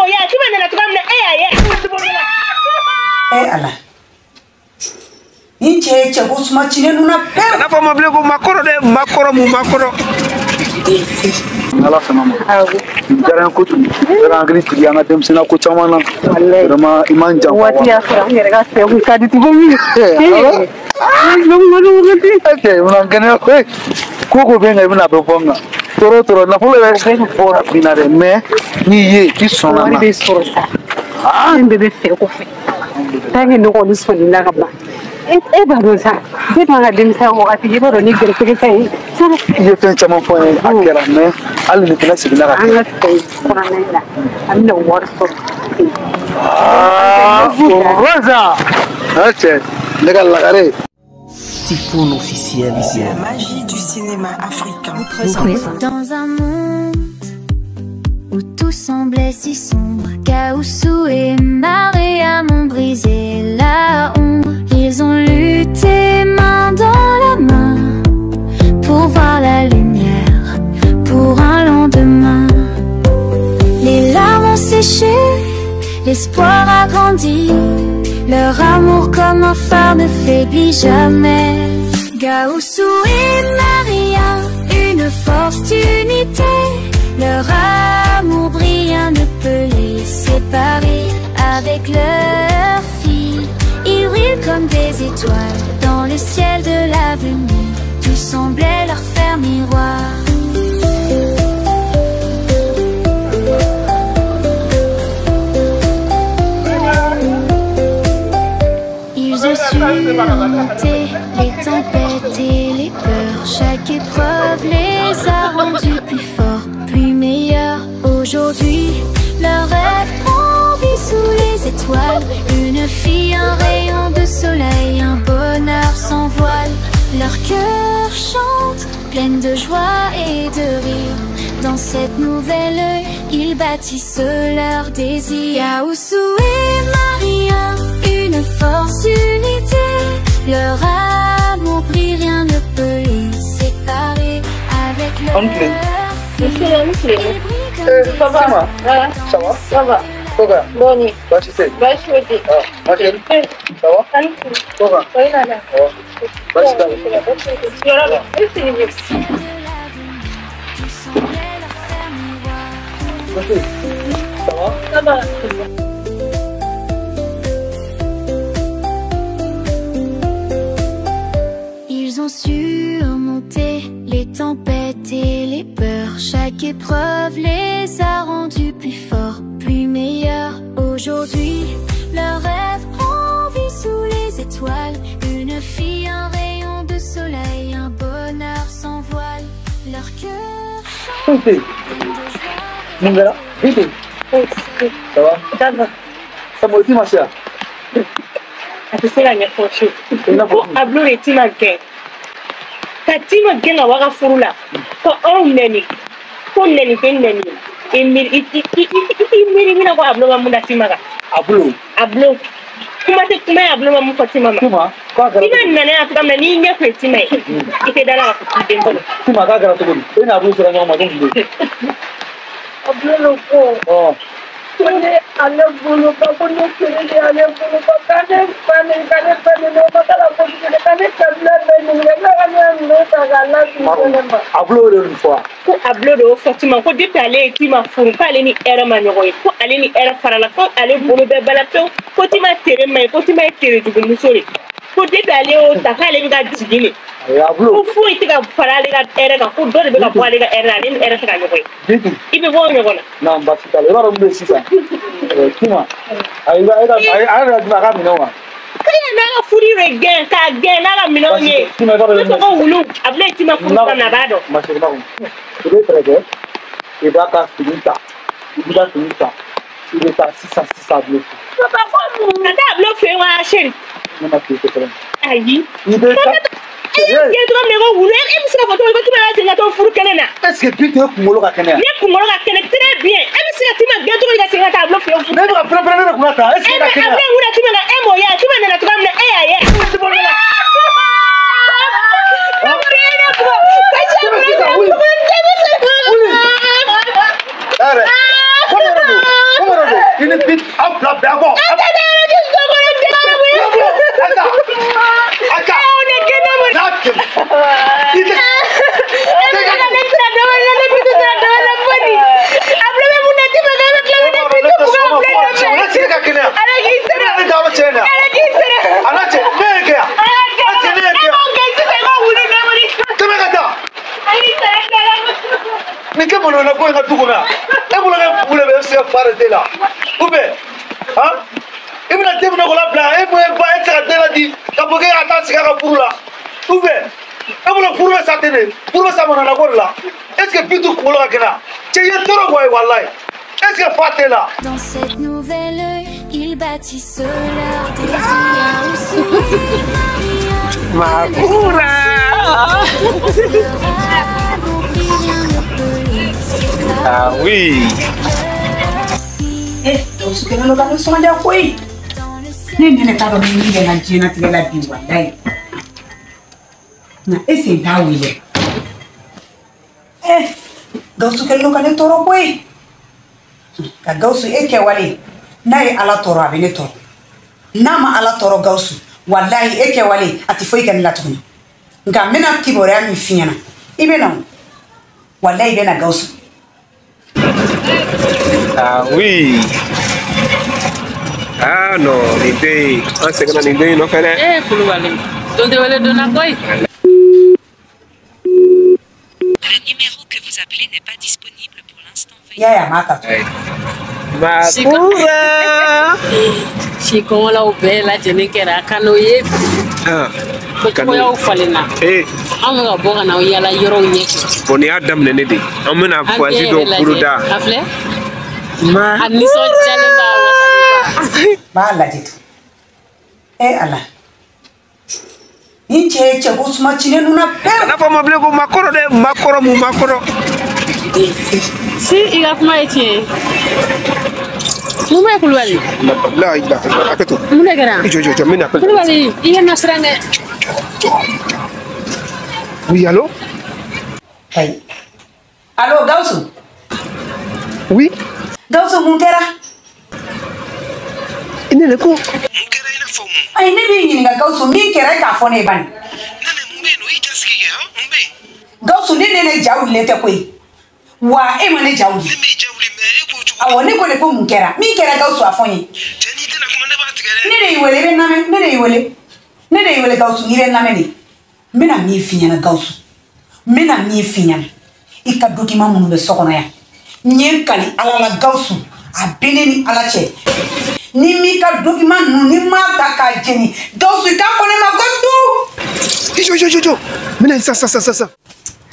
m'o ye Tima nana cogoya min na e y'a ye. Eh Ala. Ni cɛ ye cɛ ko suma cilen nun na pewu. Kana fɔ ma bilen ko makɔrɔ dɛ, makɔrɔ mun makɔrɔ. Ala fana ma. Nin diyara n ye kojugu. I bɛ hakili jigin an ka denmisɛnninya ko caman na. Vraiment i man janfa. Waati y'a sɔrɔ an yɛrɛ ka fɛ kun ka di cogo min. Ok, i bɛna n kɛnɛya koyi. Ko ko bɛ n kan i bɛna a bɛɛ fɔ n kan. Tɔɔrɔ tɔɔrɔ nafolo yɛrɛ bɔra bin na dɛ, mais n'i ye i sɔnna Wari na. bɛ sɔrɔ sa. Fɛn bɛɛ bɛ fɛ kɔfɛ. Tant que ne kɔni sɔnni ka ban. E b'a dɔn sa, depuis an ka denmisɛnya wagati i b'a dɔn ni gɛrɛsɛgɛ ka ɲi. I ye fɛn caman fɔ n ye a kɛra, mais hali ni fɛnɛ seginna ka An kɛ. ka fɛ kɔnɔna in na, an bɛna wari sɔrɔ. Ah, Rosa! Ah, cɛ, ne ka lagare. Typhoon officiel. La magie du cinéma africain. Dans un monde où tout semblait si sombre, Gaoussou et Mariam ont brisé la ombre. Ils ont lutté main dans la main pour voir la lumière, pour un lendemain. Les larmes ont séché, l'espoir a grandi. Leur amour comme un phare ne faiblit jamais. Gaoussou et Maria, une force d'unité. Leur amour brillant ne peut les séparer. Avec leur fille, ils brillent comme des étoiles dans le ciel de l'avenir. Tout semblait leur faire miroir. Ils ont surmonté les tempêtes et les peurs. Chaque épreuve les a rendus plus forts, plus meilleurs. Aujourd'hui, leur rêve prend vie sous les étoiles. Une fille, un rayon de soleil, un bonheur sans voile. Leur cœur chante, pleine de joie et de rire. Dans cette nouvelle, ils bâtissent leur désir. Gaoussou et Maria, une force unité. Leur amour brille, rien ne peut les séparer. Avec leur Oncle. fille, ils brillent comme des Ça va? Ça va? Ça va. Koka, Boni. baasi tɛ yen. Baasi foyi tɛ yen. Ah, ma chérie, ça va? Ani su. Koka, O nana. awɔ. Baasi t'a la. Yɔrɔ la, e sigi ɲɛ. ciel de l'avenir. Tout semblait leur faire miroir. Baasi, ça va? Ça va. Ils ont surmonté les tempêtes et les peurs. Chaque épreuve les a rendus plus forts, plus meilleurs. Aujourd'hui, leur rêve prend vie sous les étoiles. Une fille, un rayon de soleil, un bonheur sans voile. Leur cœur chante Foyi tɛ yen. plein de joie. Mun kɛra? Bintu, ça va? Ça va. Sabu i ma se yan? A tɛ se ka ɲɛfɔ fiyewu. I n'a fɔ Ko Ablo de Tima gɛn. Ka Tima gɛn ka bɔ a ka furu la. Ko anw nɛni. Ko nɛni tɛ nɛni ye. I miiri i i i i miiri mina ko Ablo ma mun da Tima kan. Ablo. Ablo. Kuma tɛ kuma ye Ablo ma mun fɔ Tima ma. Tima, k'a kɛra Tima cogo di? nana yan cogoya min na n'i ɲɛ filɛ Tima ye, i tɛ da la k'a fɔ k'i den kɔnɔ. Tima, k'a kɛra cogo di? E ni Ablo sera ɲɔgɔn ma don jumɛn? Ablo ko Ɔ, ko ne ale bolo ba ko ne kelen de ale bolo ba ka ne fa ne ka ne fa ne ma kala ko ne ka ne kabila bɛɛ ɲininka ne ka ne minɛ ta k'a ladon ne ma. Ablo de nin fɔ wa? Ko Ablo de y'o fɔ Tima ko depuis ale ye Tima furu k'ale ni hɛrɛ ma ɲɔgɔn ye, ko ale ni hɛrɛ farala, ko ale bolo bɛɛ bala pewu, ko Tima tere ma ɲi, ko Tima ye terejugumuso de, ko depuis ale y'o ta k'ale bɛ ka jigin de, Ayi, Ablo. ko foyi tɛ ka fara ale ka hɛrɛ kan, ko dɔ de bɛ ka bɔ ale ka hɛrɛ la, ale ni hɛrɛ tɛ ka ɲɔgɔn ye. Bintu, I bɛ bɔ o ɲɔgɔn na. non, baasi t'a la. I b'a dɔn mun bɛ yen sisan? Tima, ayi, e ka a yɛrɛ ka a ka minɛnw wa? K'ale n'a ka furu de gɛn k'a gɛn n'a ka minɛnw ye. Tima, i b'a dɔn I b'a fɔ ko wulu Ablo ye Tima furu cogoya min na a b'a dɔn. Ma chérie, ma kɔnɔ. I bɛ fɛɛrɛ kɛ, i b'a ka fini ta, i b'i ka fini ta, i bɛ taa sisan sisan Ablo fɛ. Papa ko mun ka taa Ablo fɛ yen wa chérie? Ne ma k'i kosɛbɛ. Ayi. I bɛ taa. E y'a gɛn cogoya min na ko wulu e bɛ se k'a fɔ cogo di ko Tima y'a segin ka taa furu kɛnɛ na. Est ce que Bintu e kunkolo ka kɛnɛ yan? Ne kunkolo ka kɛnɛ très bien. E bɛ se ka Tima gɛn cogo di ka segin ka taa Ablo fɛ yen furu? Ne bɛ ka pɛrɛn-pɛrɛn ne de kunna tan, est ce que E e ka bɛ kɛnɛ Ablo yan? ye wula Tima kan e m'o ye Tima nana cogoya min na e y'a ye. Tima sisan wuli. Wuli. Yɛrɛ. Ko yɛrɛ don. Ko yɛrɛ don. Aw fila bɛɛ bɔ. An tɛ taa yɔrɔ si sokɔnɔ den. Ata. Aw ne kɛnɛ mo. N'a kɛmɛ. I tɛ. E bɛ ka ne sira dɔ wɛrɛ la ne bi sira dɔ wɛrɛ la fo nin. A filɛ bɛ mun na ti ma k'e bɛ tila ka ne bi to buga filɛ nɔfɛ. Ne sigi ka kɛnɛya. Ala k'i sara. Ne taa yɔrɔ cɛ in na. Ala k'i sara. A n'a cɛ ne ye kɛ yan. Ala k'i A cɛ ne ye kɛ E yan. b'o kɛ sisan i b'o wuli nɔ Tɛmɛ ka taa. Ayi sara dala. Nin tɛ maloya ko in ka du kɔnɔ yan. E bolo kɛ mun de bɛ e bɛ se ka fa de t'e la. Ou bien han i bɛna den minɛ k'o labila e mun ye ba e tɛ se ka den ladi ka fɔ k'e ka taa sigi a ka furu la. Ou bien e bolo furu bɛ sa ten de furu bɛ sa maloya ko de la. Est ce que Bintu kunkolo ka kɛnɛ cɛ i ye tɔɔrɔ bɔ ye walayi. Est ce que fa t'e la. Dans cette nouvelle, ils bâtissent leur désir au Makura. Ah oui. Eh, Gawusu kɛlen don ka nisɔndiya koyi. Ne nɛnɛ t'a dɔn min bɛ n ka diɲɛlatigɛ la bi walayi. Nka e sen t'a wele. Eh, Gawusu kɛlen don ka ne tɔɔrɔ koyi. Ka Gawusu e kɛwale n'a ye Ala tɔɔrɔ a bɛ ne tɔɔrɔ. N'a ma Ala tɔɔrɔ Gawusu walayi e kɛwale a tɛ foyi kɛ ne la tuguni. Nka n bɛna kibaruya min f'i ɲɛna i bɛ na o. Walayi i bɛ na Gawusu. Ah oui. Ah non, nin den in an seginna nin den in nɔfɛ dɛ. Eh Kulubali, don tɛ wele donna koyi. Le numéro que vous appelez n'est pas disponible pour l'instant. I y'a ye a m'a ta tugun. Makura. Si kɔngɔlaw bɛɛ lajɛlen kɛra ka n'o ye Ah, ko cogoyaw falenna. Eh, An bɛ ka bɔ ka n'aw yala yɔrɔw ɲɛfɛ. bon nin y'a daminɛ ne de ye. An bɛna An den voyage yɛrɛ dɔw lajɛ. boloda. A filɛ. A nisɔndiyalen b'a wasalenba. N b'a lajɛ tun. Eh Ala. Nin cɛ ye cɛko suma cilen nun na pewu. Kana fɔ ma bilen ko makɔrɔ dɛ, makɔrɔ mun makɔrɔ. Si i ka kuma ye tiɲɛ ye. Mun bɛ Kulubali? La ilaha illallah, hakɛ to. Mun de kɛra? I jɔ jɔ jɔ, n bɛna appel. Kulubali, i ye na siran dɛ. Oui, allô? Ayi. Allo Gawusu. Oui. Gawusu mun kɛra? Ne ne ko. Ayi ne b'i ɲininka Gawusu min kɛra e k'a fɔ ne ye bani. Gawusu ne ne ja wulilen tɛ koyi. Wa e ma ne ja wuli. Awɔ ne ko de ko mun kɛra? Min kɛra Gawusu a fɔ n ye. Ne de y'i wele i bɛ n lamɛn ne de y'i wele. Ne de y'i wele Gawusu n'i bɛ n lamɛn de. N bɛna min f'i ɲɛna Gawusu. N bɛna min f'i ɲɛna. I ka document minnu bɛ so kɔnɔ yan. N ye n kali Ala la Gawusu a bɛ ne ni Ala cɛ. Ni m'i ka document ninnu ni m'a ta k'a jeni Gawusu i k'a fɔ ne ma ko tu. I jɔ jɔ jɔ jɔ. N bɛna sisan sisan sisan.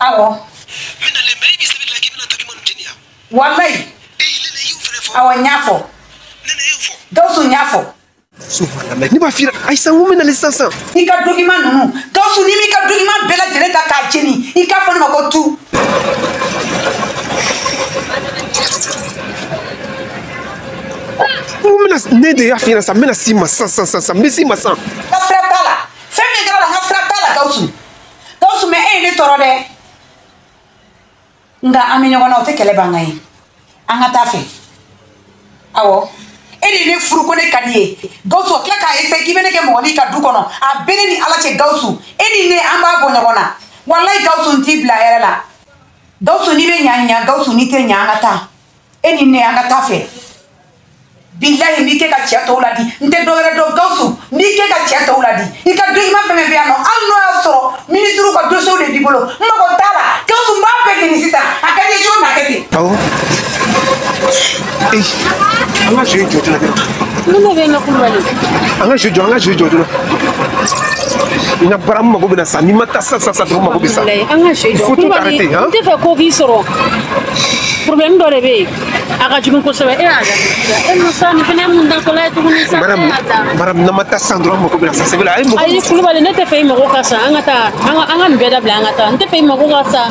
Awɔ. Walayi. Awɔ n y'a fɔ. Gawusu n y'a fɔ. Subhanallah, ne b'a f'i ɲɛna ayisa n ko n bɛ nalen sisan sisan. I ka document ninnu Gawusu ni m'i ka document bɛɛ lajɛlen ta k'a jeni i k'a fɔ ne ma ko tu. N ko n bɛna ne de y'a f'i ɲɛna sisan n bɛna s'i ma sisan sisan sisan n bɛ s'i ma sisan. N ka sira t'a la fɛn min kɛra la n ka sira t'a la Gawusu. Gawusu mɛ e ye ne tɔɔrɔ dɛ. Nka an bɛ ɲɔgɔn na o tɛ kɛlɛ ban kan ye. An ka taa fɛ. Awɔ. E de ye ne furu ko ne ka di ye. Gawusu ka tila k'a essayer k'i bɛ ne kɛ mɔgɔ n'i ka du kɔnɔ. A bɛ ne ni Ala cɛ Gawusu. E ni ne an b'a bɔ ɲɔgɔn na. Walayi Gawusu n t'i bila hɛrɛ la. Gawusu n'i bɛ ɲa ɲa Gawusu n'i tɛ ɲa an ka taa. E ni ne an ka taa fɛ. Bilahi n b'i kɛ ka cɛ tɔw ladi. N tɛ dɔwɛrɛ dɔn Gawusu. N b'i kɛ ka cɛ tɔw ladi. I ka document fɛn fɛn bɛ yan nɔ hali n'o y'a sɔrɔ minisiriw ka dossier de b'i bolo. N mago t'a la. Gawusu n b'a bɛɛ jeni sisan. A ka di i ye cogo min na a kɛ ten. Awɔ. Eh, an ka jeu jɔ joona dɛ. Mun de bɛ yen nɔ Kulubali? An ka jeu jɔ, an ka jeu jɔ joona. N ka baara n mago bɛ na sa, n'i ma taa sisan sisan dɔrɔn n mago bɛ sa. Walayi, an ka jeu Il jɔ. faut tout Kulubali, arrêter, hein. n tɛ fɛ ko k'i sɔrɔ. Problème dɔ de bɛ yen. A ka jugu kosɛbɛ. E y'a da. E ma sa nin fana ye mun datɔla ye tuguni sa. Madame, E y'a da. madame, n'an ma taa sisan dɔrɔn n mago bɛ na sa. C'est vrai, a ye mɔgɔ. Ayi Kulubali, ne tɛ fɛ i mago ka sa. An ka taa, an ka nin bɛɛ dabila an ka taa. N tɛ fɛ i mago ka sa.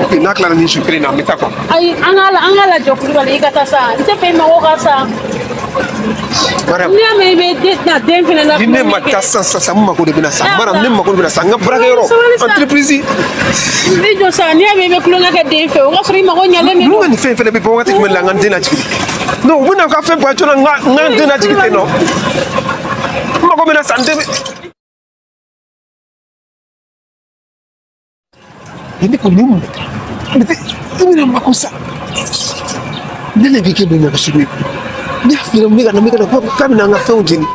Ok, n'a tilara nin su kelen in na, an bɛ taa quoi. Ayi, an k'a lajɔ Kulubali, i ka taa sa. N tɛ fɛ i mago ka sa. Madame, N'i y'a mɛn i bɛ den na den fana la. ni ne ma taa sisan sisan n mago de bɛ na sa. Madame, ne mago de bɛ na sa. N ka baarakɛyɔrɔ, Sabali sa. entreprise. I jɔ sa, n'i y'a mɛn i bɛ tulonkɛ kɛ den fɛ, o ka sɔrɔ i mago ɲalen de Ninnu don. ka nin fɛn in fɛnɛ bɛ bɔ waati jumɛn la n ka n den lajigin? Non, u bɛna ka fɛn bɔ joona, n ka n den lajigin ten nɔ. N mago bɛna sa n den bɛ. Ne ko nin i bɛna mako sa. Ne de b'i kɛ nin mɔgɔ sugu ye. Ne y'a f'i ɲɛna n bɛ ka na n bɛ ka na k'a bɛna an ka fɛnw jeni.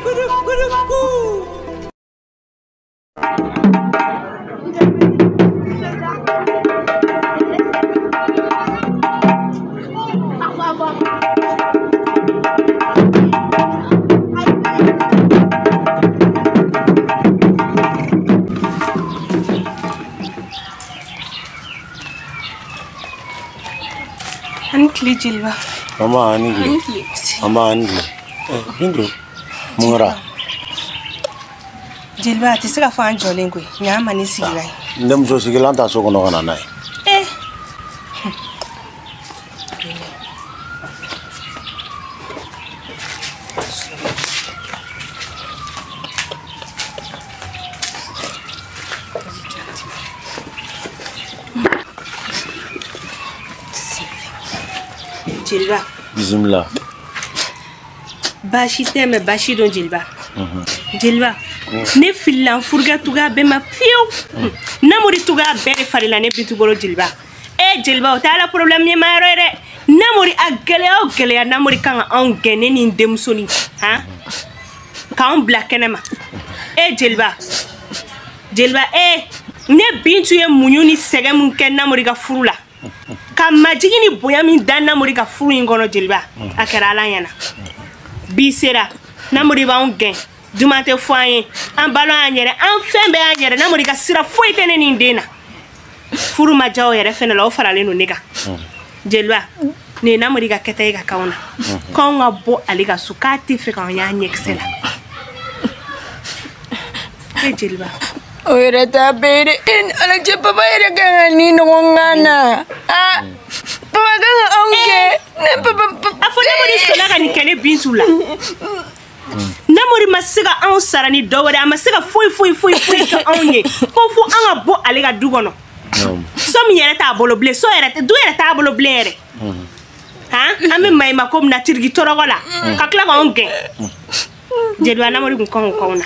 Ani tile jeliba. Mama ani tile. Mama ani tile. Bintu, mun kɛra? Jeliba a tɛ se ka fɔ an jɔlen koyi. Ɲa ma ne sigira yen. N denmuso sigilan ta so kɔnɔ ka na n'a ye. Jeliba. Bisimila. Baasi tɛ mɛ baasi don jeliba. Jeliba, ne filila n furukɛ cogoya bɛɛ ma fiyewu. Namori cogoya bɛɛ de farila ne Bintu bolo jeliba. Jeliba o t'a la problème ye ma yɔrɔ ye dɛ. Namori a gɛlɛya o gɛlɛya Namori kan ka anw gɛn ne ni n denmusonin han k'anw bila kɛnɛ ma. Jeliba, jeliba ne Bintu ye muɲu ni sɛgɛn mun kɛ Namori ka furu la. Ka majigin ni bonya min da Namori ka furu in kɔnɔ jeliba a kɛra Ala ɲɛna. Bi sera Namori b'anw gɛn duman tɛ fɔ an ye an balo an yɛrɛ an fɛn bɛɛ y'an yɛrɛ Namori ka sira foyi tɛ ne ni n den na. Furu ma diya o yɛrɛ fɛnɛ la o faralen don ne kan. Jeliba nin ye Namori ka kɛta ye ka k'anw na k'anw ka bɔ ale ka so k'a tɛ fɛ k'anw y'a ɲɛkisɛ la. Jeliba o yɛrɛ t'a bɛɛ ye dɛ. E ni Ala cɛ papa yɛrɛ kan ka nin ɲɔgɔn kan na. Papa kan ka anw kɛ. Ne papa. A fɔ Namori sɔnna ka nin kɛ ne Bintu la. Namori ma se ka anw sara ni dɔ wɛrɛ a ma se ka foyi foyi foyi foyi kɛ anw ye ko fo an ka bɔ ale ka du kɔnɔ. So min yɛrɛ t'a bolo bilen so yɛrɛ du yɛrɛ t'a bolo bilen yɛrɛ. Han an bɛ maɲumako min na tiriki tɔrɔkɔ la ka tila k'anw gɛn. Jeliba Namori kun kan k'o k'anw na.